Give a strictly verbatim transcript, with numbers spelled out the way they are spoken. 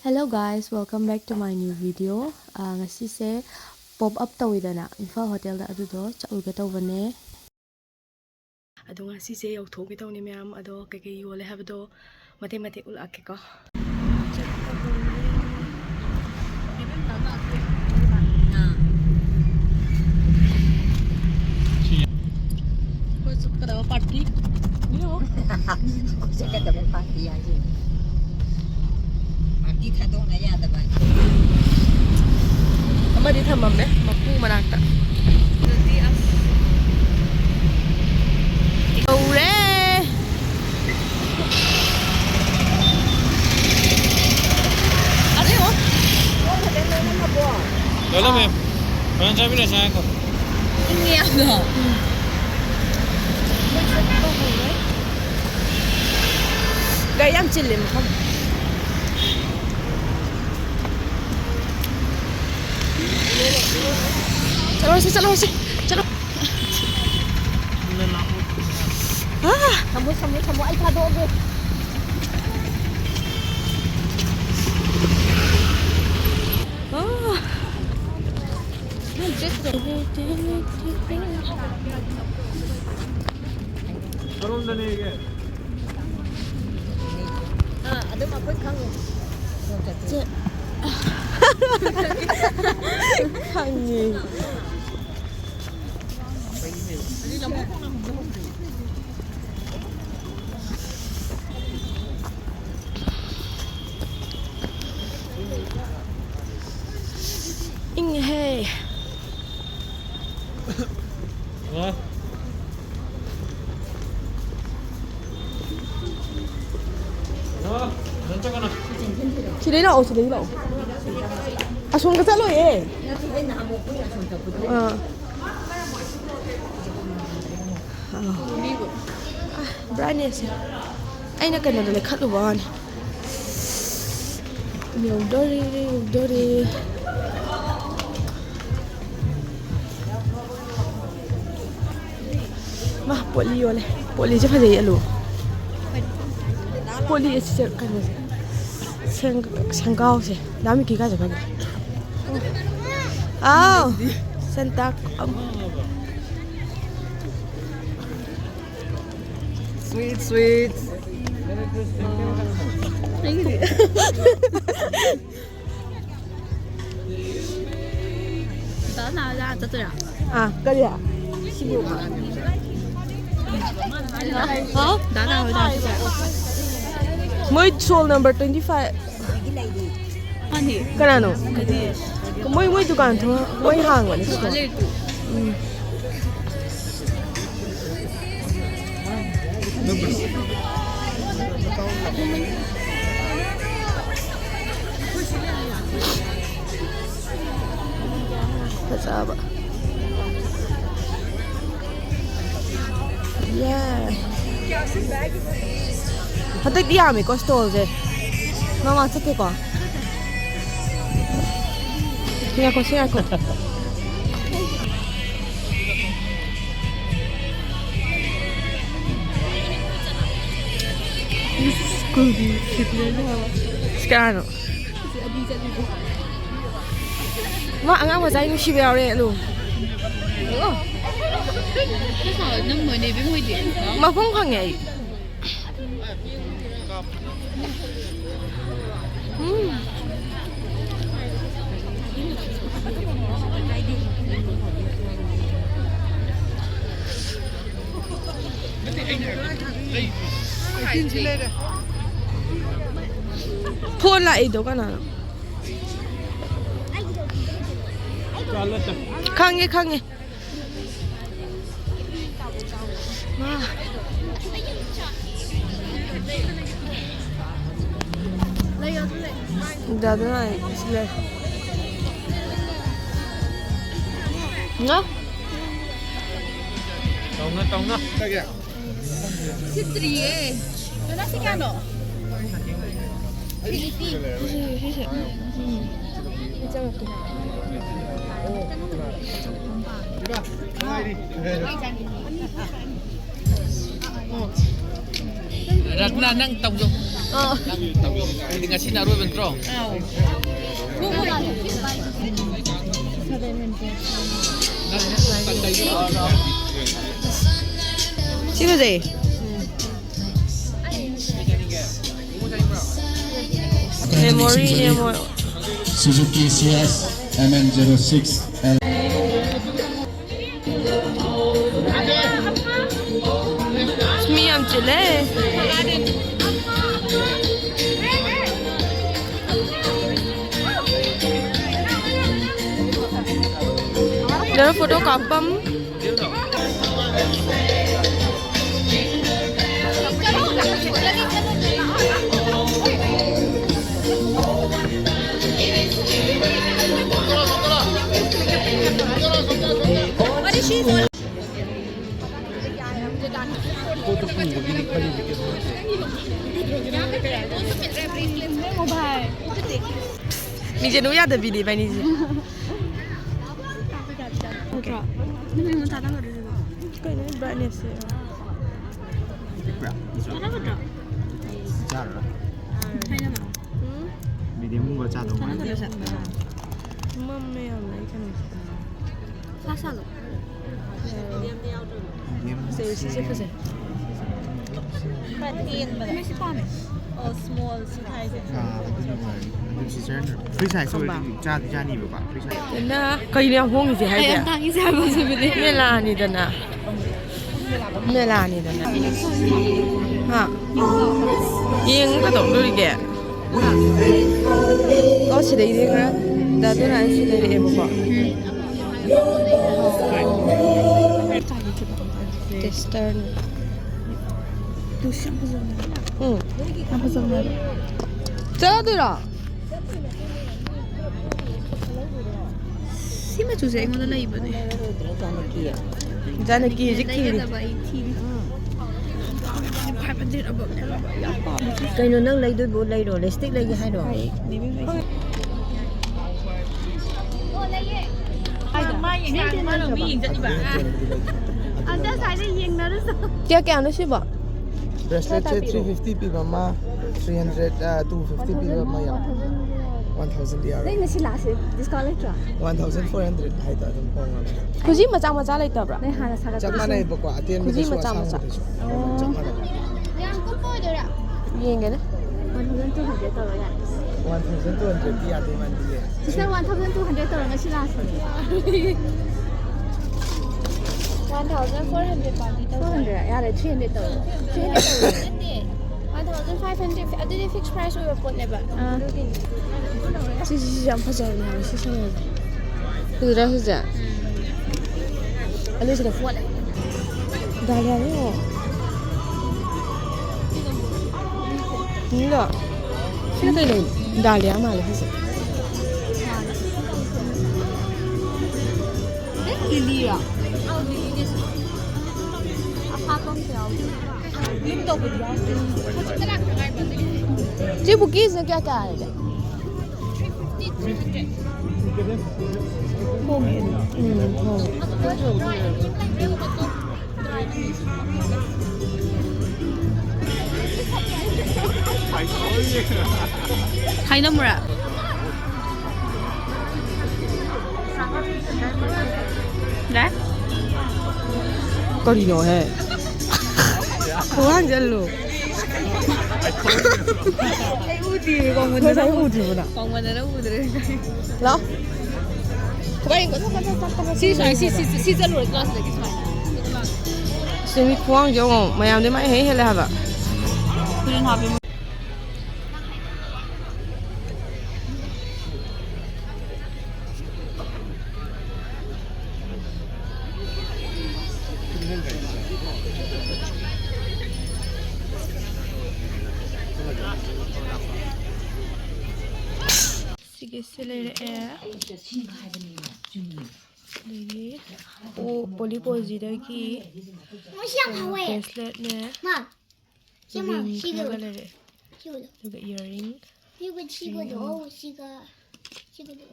Hello guys, welcome back to my new video. ꯑꯥ, ꯉꯁꯤꯁꯦ pop up ꯇꯧꯋꯤꯗꯅ ꯏꯝꯐꯥꯜ ꯍꯣꯇꯦꯜꯗ, ꯑꯗꯨꯗꯣ ꯆꯠꯂꯨꯒꯦ ꯇꯧꯕꯅꯦ꯫ ꯑꯗꯣ ꯉꯁꯤꯁꯦ ꯌꯧꯊꯣꯛꯀꯦ ꯇꯧꯅꯤ ꯃꯌꯥꯝ, ꯑꯗꯣ ꯀꯩꯀꯩ ꯌꯣꯜꯂꯦ ꯍꯥꯏꯕꯗꯣ ꯃꯇꯦꯛ ꯃꯇꯦꯛ ꯎꯠꯂꯛꯀꯦꯀꯣ꯫ ꯑꯩꯈꯣꯏ ꯆꯠꯀꯗꯕ ꯄꯥꯔꯇꯤ꯫ ꯑꯩꯈꯣꯏ ꯆꯠꯀꯗꯕ ꯄꯥꯔꯇꯤ ꯍꯥꯏꯁꯦ꯫ ꯄꯥꯔꯇꯤ ꯊꯥꯗꯣꯛꯅ ꯌꯥꯗꯕ ꯍꯥꯏꯁꯦ꯫ ꯑꯃꯗꯤ ꯊꯝꯃꯝꯃꯦ ꯃꯄꯨ ꯃꯅꯥꯛꯇ꯫ ꯑꯗꯨꯗꯤ ꯑꯁ꯫ ꯌꯧꯔꯦ꯫ ꯑꯗꯩ ꯑꯣ꯫ ꯂꯣꯏꯔꯝꯃꯦ꯫ ꯐꯖꯅ ꯆꯥꯃꯤꯟꯅꯁꯦ ꯍꯥꯏꯈꯣ꯫ ꯏꯪꯉꯦ ꯌꯥꯝꯅ꯫ ꯒꯥꯔꯤ ꯌꯥꯝ ꯆꯤꯜꯂꯦ ꯃꯐꯝ꯫ ꯆꯠꯂꯣꯁꯤ, ꯆꯠꯂꯣꯁꯤ, ꯆꯠꯂꯣ꯫ ꯑꯥ! ꯊꯝꯃꯣ, ꯊꯝꯃꯣ, ꯊꯝꯃꯣ, ꯑꯩ ꯊꯥꯗꯣꯛꯑꯒꯦ꯫ ꯑꯥ! ꯀꯔꯣꯝꯗꯅꯦꯒꯦ? ꯑꯥ, ꯑꯗꯨꯝ ꯑꯩꯈꯣꯏ ꯈꯪꯉꯦ꯫ ꯆꯦ꯫ ꯈꯪꯉꯦ꯫ ꯏꯪꯉꯦꯍꯦ꯫ ꯁꯤꯗꯩ ꯂꯥꯛꯑꯣ, ꯁꯤꯗꯩ ꯂꯥꯛꯑꯣ꯫ ꯑꯁꯣꯝꯒ ꯆꯠꯂꯣꯏꯌꯦ꯫ ꯑꯥ꯫ ꯑꯥ꯫ ꯑꯥ, brightness ꯁꯦ꯫ ꯑꯩꯅ ꯀꯩꯅꯣꯗ ꯂꯩꯈꯠꯂꯨꯕ ꯋꯥꯅꯤ꯫ ꯌꯧꯗꯣꯔꯦ, ꯌꯧꯗꯣꯔꯦ꯫ ꯃꯥ ꯄꯣꯠꯂꯤ ꯌꯣꯜꯂꯦ꯫ ꯄꯣꯠꯂꯤꯁꯦ ꯐꯖꯩ, ꯑꯂꯨ꯫ ꯄꯣꯠꯂꯤ ꯑꯁꯤꯁꯦ ꯀꯩꯅꯣꯁꯦ꯫ ꯁꯦꯡ- ꯁꯦꯡꯒꯥꯎꯁꯦ꯫ ꯗꯥ ꯃꯤꯀꯤ ꯀꯥꯏ ꯆꯠꯈ꯭ꯔꯒꯦ? ꯑꯥꯎ! ꯁꯦꯟꯇꯥꯛ ꯑꯝ- Sweet, sweet. ꯆꯠꯇꯣꯏꯔꯥ? ꯑꯥ, ꯀꯔꯤ? ꯍꯥꯎ? ꯗꯥ ꯅꯥꯎ ꯍꯣꯏꯗ ꯆꯠꯇꯣꯏꯔꯥ? ꯃꯣꯏ ꯁꯣꯜ ꯅꯝꯕꯔ ꯇ꯭ꯋꯦꯟꯇꯤ ꯐꯥꯏꯚ꯫ ꯃꯥꯅꯦ꯫ ꯀꯅꯥꯅꯣ? ꯀꯗꯤ? ꯃꯣꯏ, ꯃꯣꯏ ꯗꯨꯀꯥꯟ ꯊꯣꯡ-, ꯃꯣꯏ ꯍꯥꯡꯕꯅꯦ ꯁꯣꯜ꯫ ꯂꯩꯔꯤꯗꯨ꯫ ꯎꯝ꯫ ꯐꯖꯕ꯫ ꯌꯦ꯫ ꯍꯟꯗꯛꯇꯤ ꯌꯥꯝꯃꯦꯀꯣ ꯁ꯭ꯇꯣꯜꯁꯦ꯫ ꯃꯃꯥꯡ ꯆꯠꯇꯦꯀꯣ? ꯁꯤ ꯉꯥꯏꯈꯣ, ꯁꯤ ꯉꯥꯏꯈꯣ꯫ ꯁ꯭ꯀꯨꯜꯒꯤ ꯁꯤꯠꯅꯦꯅ ꯍꯥꯏꯕ꯫ ꯁꯤ ꯀꯅꯥꯅꯣ? ꯃꯥ ꯑꯉꯥꯡ ꯃꯆꯥꯒꯤ ꯅꯨꯡꯁꯤꯕ ꯌꯥꯎꯔꯦ, ꯑꯗꯨ꯫ ꯑꯣ꯫ ꯅꯪ ꯃꯣꯏꯅꯦ, ꯏꯕꯦꯝ ꯍꯣꯏꯗꯤ꯫ ꯃꯐꯝ ꯈꯪꯉꯦ ꯑꯩ꯫ ꯎꯝ꯫ ꯐꯣꯟ ꯂꯥꯛꯏꯗꯣ ꯀꯅꯥꯅꯣ? ꯈꯪꯉꯦ, ꯈꯪꯉꯦ꯫ ꯃꯥ꯫ ꯗꯥꯗꯨꯅ ꯑꯩ ꯁꯤ ꯂꯩ꯫ ꯉꯥ? ꯇꯧꯅ, ꯇꯧꯅ꯫ ꯁꯤꯠꯇ꯭ꯔꯤꯌꯦ꯫ ꯀꯅꯥ ꯁꯤ ꯀꯌꯥꯅꯣ? ꯁꯤꯁꯦ, ꯁꯤꯁꯦ꯫ ꯎꯝ꯫ ꯆꯪꯉꯛꯀꯦ꯫ ꯔꯠꯅꯥ, ꯅꯪ ꯇꯧꯖꯧ꯫ ꯑꯥ꯫ ꯅꯪ ꯇꯧꯖꯧ꯫ ꯑꯩꯗꯤ ꯉꯁꯤꯅ ꯑꯔꯣꯏꯕ ꯅꯠꯇ꯭ꯔꯣ? ꯑꯥꯎ꯫ ꯅꯪ ꯇꯧꯖꯧ꯫ ꯁꯤ ꯐꯖꯩ꯫ Memory, memory. Suzuki C S M N zero six L. ꯃꯤ ꯌꯥꯝ ꯆꯤꯜꯂꯦ꯫ ꯅꯪ ꯐꯣꯇꯣ ꯀꯥꯞꯐꯝ꯫ ꯃꯤꯁꯦ ꯅꯨ ꯌꯥꯗꯕꯤꯅꯦ ꯏꯕꯥꯅꯤꯁꯦ꯫ ꯅꯠꯇ꯭ꯔꯣ? ꯅꯪ ꯃꯊꯥ ꯇꯥꯡꯒꯗ꯭ꯔꯣ ꯁꯤꯕꯣ? ꯀꯩꯅꯣ brightness ꯁꯦ? ꯄꯤꯛꯄ꯭ꯔꯥ? ꯇꯥꯡꯒꯗ꯭ꯔꯣ? ꯆꯥꯔꯨꯔꯣ꯫ ꯍꯥꯏꯅꯕ꯫ ꯎꯝ? Medium ꯒꯨꯝꯕ ꯆꯥꯗꯧ ꯃꯥꯜꯂꯦ꯫ ꯇꯥꯡꯒꯗ꯭ꯔꯣ ꯁꯦ? ꯃꯝꯃꯦ ꯌꯥꯝꯅ ꯑꯩ ꯀꯩꯅꯣꯁꯦ꯫ ꯁꯥ ꯁꯥꯂꯣ꯫ Medium ꯁꯦ, ꯁꯤꯁꯦ ꯐꯖꯩ꯫ ꯈꯔ ꯇꯦꯟꯕꯗ꯫ ꯃꯣꯏꯁꯤ ꯄꯥꯝꯃꯦ꯫ ꯑꯣ, small ꯁꯤ size ꯁꯦ꯫ ꯑꯥ, ꯑꯗꯨꯅ ꯐꯔꯦ꯫ ꯑꯗꯨ sister ꯅ free size ꯑꯣꯏꯔꯗꯤ ꯆꯥꯗꯤ ꯆꯥꯅꯤꯕꯀꯣ, free size꯫ ꯀꯩꯅꯣ, ꯀꯩꯅꯣ ꯌꯥꯝ ꯍꯣꯡꯉꯤꯁꯦ ꯍꯥꯏꯁꯦ? ꯌꯥꯝ ꯇꯥꯡꯉꯤꯁꯦ ꯍꯥꯏꯕ ꯁꯤꯕꯨꯗꯤ꯫ ꯃꯦꯂꯥꯅꯤꯗꯅ꯫ ꯃꯦꯂꯥꯅꯤꯗꯅ꯫ ꯍꯥ? ꯌꯦꯡ ꯀꯩꯗꯧꯗꯣꯔꯤꯒꯦ? ꯑꯣ, ꯁꯤꯗꯩꯗꯤ ꯈꯔ ꯗꯥ ꯗꯣꯅꯥꯜ ꯁꯤ ꯂꯩꯔꯛꯑꯦꯕꯀꯣ꯫ ꯎꯝ꯫ Tester ꯅꯤ꯫ ꯎꯝ꯫ ꯌꯥꯝ ꯐꯖꯕꯅꯦ꯫ ꯆꯠꯂꯗꯣꯏꯔꯣ? ꯁꯤ ꯃꯆꯨꯁꯦ ꯑꯩꯉꯣꯟꯗ ꯂꯩꯕꯅꯦ꯫ ꯖꯥꯅꯀꯤ ꯍꯧꯖꯤꯛ ꯊꯤꯔꯤ꯫ ꯂꯩꯒꯗꯕ ꯑꯩ ꯊꯤꯔꯤ꯫ Five hundred above ꯅꯦꯕ꯫ ꯌꯥꯝ ꯄꯥꯝꯃꯦ꯫ ꯀꯩꯅꯣ ꯅꯪ ꯂꯩꯗꯣꯏꯕꯨ? ꯂꯩꯔꯣ, lipstick ꯂꯩꯒꯦ ꯍꯥꯏꯔꯣ? ꯍꯣꯏ, baby face꯫ ꯃꯥ ꯌꯦꯡ ꯆꯠꯂꯤꯕ꯫ ꯑꯝꯇ ꯁ꯭ꯋꯥꯏꯗ ꯌꯦꯡꯅꯔꯨꯁꯣ꯫ ꯀꯌꯥ ꯀꯌꯥꯅꯣ ꯁꯤꯕꯣ? Bracelet ꯁꯦ ꯇꯥꯕꯤꯔꯣ꯫ Three fifty ꯄꯤꯕ ꯑꯃ, three hundred, ꯑ, two fifty ꯄꯤꯕ ꯑꯃ ꯌꯥꯎ꯫ One thousand ꯗꯤ ꯌꯥꯎꯔꯣꯏ꯫ ꯅꯪ ꯉꯁꯤ ꯂꯥꯛꯑꯁꯦ discount ꯂꯩꯇ꯭ꯔꯣ? One thousand four hundred ꯍꯥꯏꯗꯣ ꯑꯗꯨꯝ ꯍꯣꯡꯉꯕꯅꯦ꯫ ꯈꯨꯖꯤ ꯃꯆꯥ ꯃꯆꯥ ꯂꯩꯇꯕ꯭ꯔꯥ? ꯅꯪ ꯍꯥꯟꯅ ꯆꯞ ꯁꯥꯒꯠꯄꯗꯁꯨ꯫ ꯃꯥꯟꯅꯩꯕꯀꯣ, ꯈꯨꯖꯤ ꯑꯇꯦꯟꯕꯗꯁꯨ ꯃꯆꯥ ꯃꯆꯥ꯫ ꯑꯁꯥꯡꯕꯗꯁꯨ꯫ ꯑꯣ꯫ ꯆꯞ ꯃꯥꯟꯅꯩ꯫ ꯌꯦꯡꯒꯦꯅꯦ꯫ One thousand two hundred ꯇꯧꯔꯣ ꯌꯥꯔꯦ꯫ One thousand two hundred ꯗꯤ ꯌꯥꯗꯦ ꯃꯥꯟꯗꯤꯌꯦ꯫ Sister, one thousand two hundred ꯇꯧꯔꯣ, ꯉꯁꯤ ꯂꯥꯛꯑꯁꯦ꯫ One thousand four hundred ꯄꯥꯝꯃꯤ꯫ Four hundred ꯌꯥꯔꯦ, three hundred ꯇꯧꯔꯣ꯫ Three hundred ꯇꯧꯔꯣ꯫ ꯅꯠꯇꯦ, one thousand five hundred, ꯑꯗꯨꯗꯤ fixed price ꯑꯣꯏꯕ ꯄꯣꯠꯅꯦꯕ꯫ ꯑꯥ꯫ ꯑꯗꯨꯒꯤꯅꯤ꯫ ꯁꯤ, ꯁꯤ, ꯁꯤꯁꯦ ꯌꯥꯝ ꯐꯖꯕꯅꯦ ꯍꯥꯏꯕ, ꯁꯤ ꯁꯉꯥꯏꯁꯦ꯫ ꯐꯖꯗ꯭ꯔꯥ ꯁꯤꯁꯦ? ꯑꯗꯨꯁꯤꯗ ꯐꯣꯟ ꯗꯥꯂꯤꯌꯥ ꯌꯦꯡꯉꯣ꯫ ꯃꯤꯗꯣ ꯁꯤꯅ ꯀꯩ ꯂꯩꯅꯣ? ꯗꯥꯂꯤꯌꯥ ꯃꯥꯜꯂꯦ ꯁꯤꯁꯦ꯫ ꯂꯤꯂꯤꯔꯣ? ꯑꯧ, ꯂꯤꯂꯤꯅꯦ ꯁꯤꯁꯦ꯫ ꯑꯈꯥꯕ ꯑꯝꯇ ꯌꯥꯎꯗꯦ꯫ ꯕ꯭ꯂꯨꯝ ꯇꯧꯕꯗꯤ ꯌꯥꯎꯗꯦ꯫ ꯍꯧꯖꯤꯛꯇ ꯂꯥꯛꯇ ꯉꯥꯏꯔꯤꯕ ꯑꯗꯨꯒꯤ꯫ ꯁꯤ ꯕꯨꯀꯦꯁꯤꯅ ꯀꯌꯥ ꯀꯌꯥ ꯂꯩꯒꯦ? ꯍꯣꯡꯉꯦ꯫ ꯎꯝ, ꯍꯣꯡꯉꯦ꯫ ꯍꯥꯏꯅꯝꯃꯨꯔꯥ? ꯀꯔꯤꯅꯣꯍꯦ? ꯈꯨꯍꯥꯡ ꯆꯠꯂꯨ꯫ ꯑꯩ ꯎꯗ꯭ꯔꯤꯌꯦ, ꯉꯁꯥꯏ ꯎꯗ꯭ꯔꯤꯕꯣ ꯅꯪ? ꯀꯣꯡꯃꯟꯗꯅ ꯎꯗ꯭ꯔꯦ꯫ ꯂꯥꯎ꯫ ꯁꯤ ꯁꯨꯃꯥꯏꯅ, ꯁꯤ, ꯁꯤ, ꯁꯤ, ꯁꯤ ꯆꯠꯂꯨꯔꯁꯤ ꯂꯥꯎ, ꯁꯤꯗꯒꯤ ꯁꯨꯃꯥꯏꯅ꯫ ꯁꯤ ꯃꯤ ꯈꯨꯋꯥꯡꯁꯦ ꯌꯦꯡꯉꯣ, ꯃꯌꯥꯝꯗꯤ ꯃꯥꯏ ꯍꯦꯟ ꯍꯦꯜꯂꯦ ꯍꯥꯏꯕ꯫ ꯐꯨꯔꯤꯠ ꯍꯥꯞꯄꯦ꯫ ꯁꯤꯒꯤꯁꯦ ꯂꯩꯔꯛꯑꯦ꯫ ꯑꯗꯒꯤ ꯑꯣ, ꯄꯣꯂꯤ ꯄꯣꯖꯤꯗꯒꯤ ꯃꯣꯏꯁꯤ ꯌꯥꯝ ꯍꯥꯎꯋꯦ꯫ ꯕ꯭ꯔꯦꯁꯂꯦꯠꯅꯦ꯫ ꯃꯥ, ꯁꯤ ꯃꯥ, ꯔꯤꯡ ꯁꯤꯒ ꯈꯔꯒ ꯂꯩꯔꯛꯑꯦ꯫ ꯁꯤꯒꯗꯣ꯫ ꯑꯗꯨꯒ ꯏꯌꯥꯔꯤꯡ꯫ ꯁꯤꯒ, ꯁꯤꯒꯗꯣ, ꯁꯤꯒꯗꯣ꯫